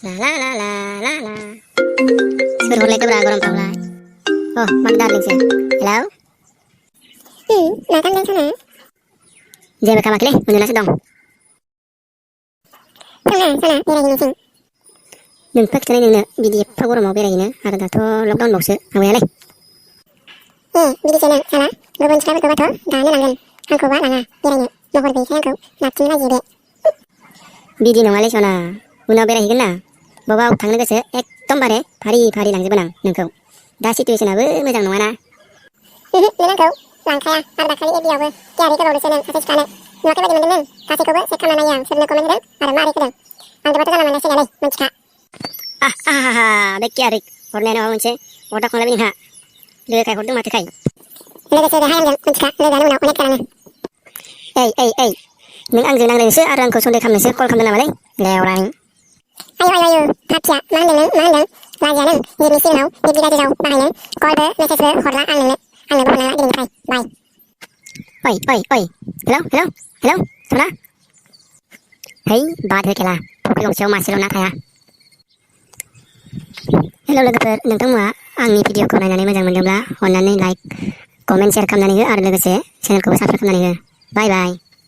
La la la la la la. Suruh hurlay tuh gorang taulah. Oh, mak darling sih. Hello? Datang dari sana. Dia bakal makilih, mundur nasi dong. Sana, beरायहैनो जों. नोंफा खिथानाय नोंनो बिदि एफा गरमाव बेरायहैनो आरो दाथ' lockdown बावसो आमायालाय। बिदिसो नों साला गुबुन सिख्लाफोरखौबाथ' दानो लांगोन आंखौबा लाङा बेरायनो महर गैयैखाय आंखौ नारथिंनो लाजियो बे। बिदि नङालै सना उनाव बेरायहैगोन ना बबाव थांनो गोसो एकदमबारे फारि फारि लांजोबगोन आं नोंखौ दा सिटुवेसनाबो मोजां नङाना। नों आंखौ लांखाया आरो दाखालि एबियावबो गियारि गोबावदोंसो नों सासे सिख्लानो नुवाखै बायदि मोनदों नों गासैखौबो चेक खालामना नायो आं सोरनो कमेन्ट होदों आरो मारै होदों आंजोंबाथ' जानला मोनला सोलियालै मोनथिखा। बे कियारिक हरनायानो माबा मोनसे अर्डार खालामलायबाय नोंहा लोगोखाय हरदों माथोखाय। लोगोसो रेहाय आंजों मोनथिखा लोगोआनो उनाव अनेक खालामो। ओइ नों आंजों नांलायनोसो आरो आंखौ सन्देह खालामनोसो कल खालामदों नामालै लेवरानि। आयु पापिया मा होनदों नों लाजिया नों निटनि सिगाङाव बिदि गाज्रि राव बाहायनो कलबो मेसेजबो हरला आंनोबो हरनाङा दिनैनिफ्राय बाय। ओइ हेलौ सना है बाद हो खेला फुख्रि गंसेयाव मासेल' ना थाया। हेलौ लोगोफोर नोंथांमोना आंनि भिडिअखौ नायनानै मोजां मोनदोंब्ला अन्नानै लाइक कमेन्ट शेयार खालामनानै हो आरो लोगोसे चेनेलखौबो साबस्क्राइब खालामनानै हो। बाय।